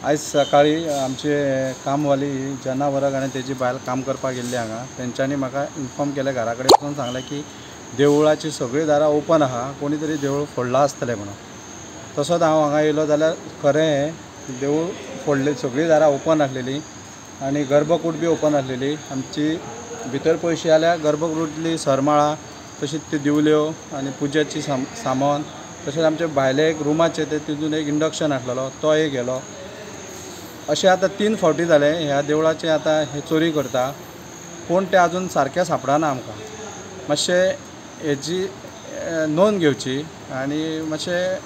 आयज सकाळी आमचे कामवाली जना वरक आनी तेजी बायल काम करपाक गेल्ली हांगा. तेंच्यांनी म्हाका इन्फॉर्म केलें, घरा कडेन वचून सांगलें की देवळाची सगळीं दारां ओपन आहा, कोणी तरी देवूळ फोडलां आसतलें म्हणून. तसोच हांव हांगा येयलो जाल्यार खरें देवूळ फोडलें, सगळीं दारां ओपन आसलेलीं आनी गर्भकूड बी ओपन आसलेली. आमची भितर पयशे जाल्यार गर्भकुडली सरमाळा, तशीच ती दिवल्यो आनी पुजेची सामान, तशेंच आमचे भायले एक रुमाचे ते तितून एक इंडक्शन आसलेलो तो एक गेलो. अशें आतां 3 फावटी जालें ह्या देवळाचें आतां हे चोरी करता. कोण ते अजून सारकें सापडना आमकां. मातशें हेजी नोंद घेवची आनी मातशें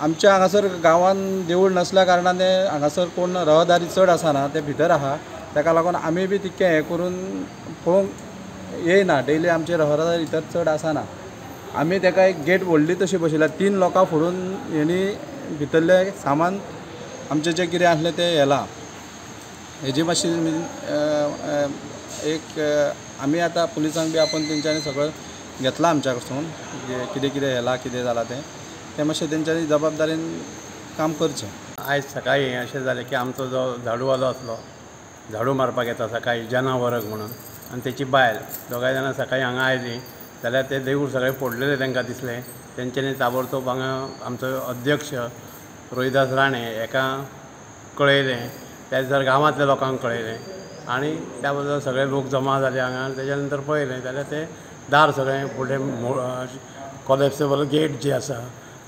आमच्या हांगासर गांवान देवूळ नासल्या कारणान ते हांगासर कोण रहदारी चड आसना, ते भितर आहा. ताका लागून आमी बी तितकें हें करून पळोवंक येयना. डेली आमचे रहदारी भितर चड आसना. आमी ताका एक गेट व्हडली तशी बशिल्ल्या, 3 लोकां फोडून हेणी भितरलें सामान आमचें जें कितें आसलें तें व्हेलां. हेजी मातशी एक आमी आतां पुलिसांक बी आपोवन तेंच्यांनी सगळें घेतलां आमच्या कडसून, कितें कितें व्हेलां कितें जालां तें, तें मातशें तेंच्यांनी जबाबदारीन काम करचें. आयज सकाळीं अशें जालें की आमचो जो झाडूवालो आसलो, झाडू मारपाक येता सकाळीं, जना वरक म्हणून, आनी तेची बायल, दोगांय जाणां सकाळीं हांगा आयलीं जाल्यार ते देवूळ सगळें फोडलेलें तांकां दिसलें. तेंच्यांनी ताबडतोब हांगा आमचो अध्यक्ष रोहिदास राणे हेका कळयलें, त्या दिसा गांवांतल्या लोकांक कळयलें आनी त्या बद्दल सगळे लोक जमा जाले हांगा. तेज्या नंतर पळयलें जाल्यार ते दार सगळें फुडलें कॉलेप्सेबल गेट जी आसा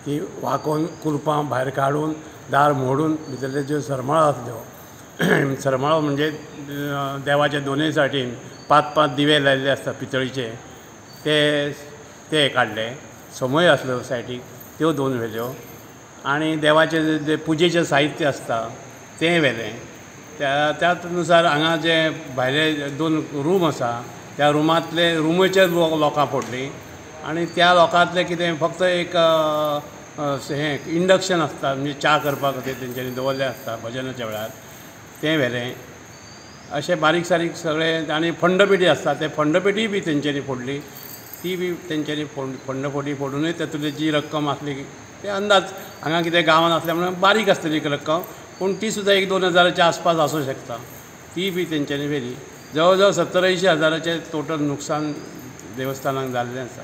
ती वाकोवन कुलपां भायर काडून दार मोडून भितरल्यो ज्यो सरमळो आसल्यो, सरमळो म्हणजे देवाच्या दोनूय सायडीन 5-5 दिवे लायिल्ले आसता पितळीचे, ते काडले. समय आसल्यो सायडीक त्यो 2 व्हेल्यो आनी देवाचें जें पुजेचें साहित्य आसता तें व्हेलें. त्या नुसार हांगा जे भायले 2 रूम आसा त्या रुमांतले रुमीचे लोकां फोडलीं आनी त्या लोकांतलें कितें फक्त एक हें इंडक्शन आसता, म्हणजे च्या करपा खातीर तेंच्यांनी दवरलें आसता भजनाच्या वेळार, तें व्हेलें. अशें बारीक सारीक सगळें. आनी फंडपेटी आसता ते फंडपेटीय बी तेंच्यांनी फोडली, ती बी तेंच्यांनी फंडपेटी फोडुनूय तातूंतली जी रक्कम आसली ते अंदाज हांगा कितें गांवांत आसल्या म्हणून बारीक आसतली एक रक्कम, पूण ती सुद्दां 1-2 हजाराच्या आसपास आसूं शकता, ती बी तेंच्यांनी व्हेली. जवळ जवळ 70-80 हजाराचें टोटल नुकसान देवस्थानाक जाल्लें आसा.